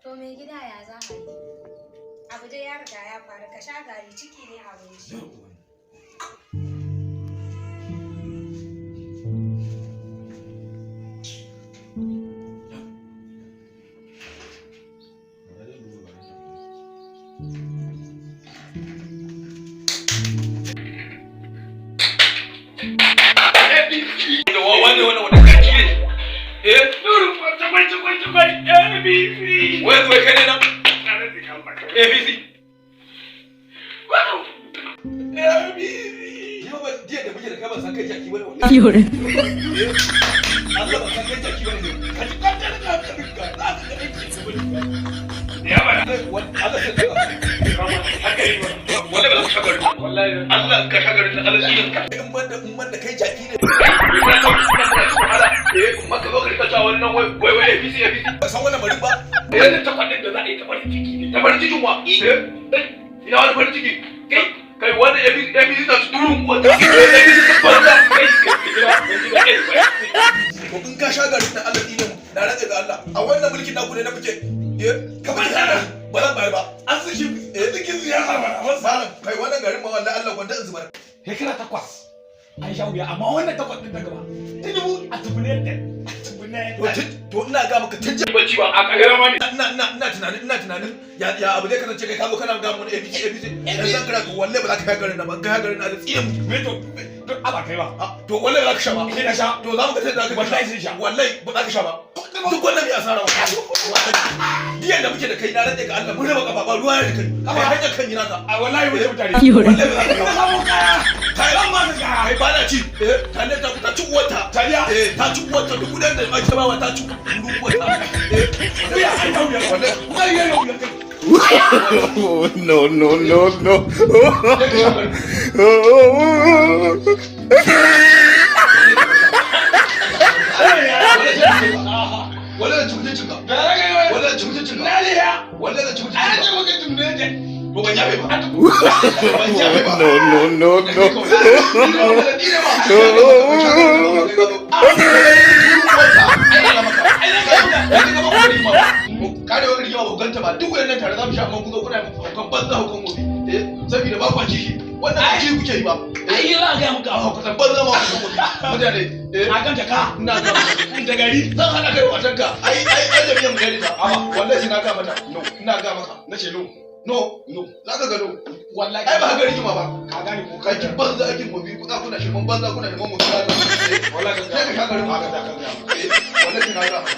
To mai gida ya za a yi? Abu dai ya riga ya faru, ka sha gari, ciki ne abinci. Allah ka shagar da Allah shi ka In banda kai jaki ne. Eh, maka zo ka rika cewa wannan wai wai wai APC, APC. Ba san wannan bari ba. Yanzu takwadin da za a yi ta farin ciki ne, ta farin cikin wa? Eh, ina wani farin ciki? Kai kai, wani APC, APC ta turun wata APC ta banza kai. To in ka sha garin nan, Allah dine mu. Na rantsa ga Allah, a wannan mulkin naku ne na muke. Eh, kamar kana ba zan bayar ba. An saki Eh, cikin siyasa ba. Malam, kai, wannan garin ma wallahi Allah gwanda in zubar. Shekara 8 an sha wuya, amma wannan 8 din ta gaba, Tinubu a tubune da a tubune. To ina ga maka tun Bacci ba a kagara ma ne. Ina tunanin ya abu zai kasance. Kai ka zo kana ga mu APC, APC, yanzu zan kira to wallahi ba za ka sha garin nan ba. Ka sha garin nan, Allah tsine mu. Me? To aba kai ba. Ah, to wallahi ba za ka sha ba. Sai na sha. To za mu ga sai za ka. Wallahi sai sha. Wallahi ba za ka sha ba. Duk wannan mai asara ba diyan da muke da kai. Na rantse ga Allah, mun raba kafa, ba ruwa da kai. Kai hanyar kan yi naka. A wallahi wuce mutane. Wallahi ba za ka Ina sha ba. samu kaya. Kai. Zan ba ka kaya. Kai, ba na ci. Eh, taliya ta ci uwarta. Taliya? Eh, ta ci uwarta. Duk kudin da ake bawa, ta ci uwarta. Eh. Wuya ai ta wuya. Wallahi. Kai ya wuya kai. No, no, no, no. Wallahi ci mutuncin ka. Da na kai wai. Wallahi ci mutuncin ka. Na ne ya. Wallahi ci mutuncin Ana ka. ce maka tubune da. To ban yafe ba, ban yafe ba. No, no, no, no. Karewar rigima ba ku ganta ba. Duk wayannan tare za mu sha, amma ku zo kuna haukan banza, haukan gobe. Eh, saboda ba kwa kishi, wannan ba kishi kuke yi ba. Ai za ga muka. A haukatan banza ma, haukan gobe mutane. Eh. A kan jaka. Ina ga Da gari. Zan hada kai da matanka. Ai ai ai, jami'an mu kai ta amma wallahi sai na ga mata no. Ina ga maka, nace no, no, no, za ka gano. Wallahi. Ai ba ka ga rigima ba. Ka gane ko? Kai ki banza, aikin gobe ku za kuna shirman banza, kuna shirman gobe. Wallahi sai ka sha garin. Haka da kan ga. Eh, wallahi sai na ga maka.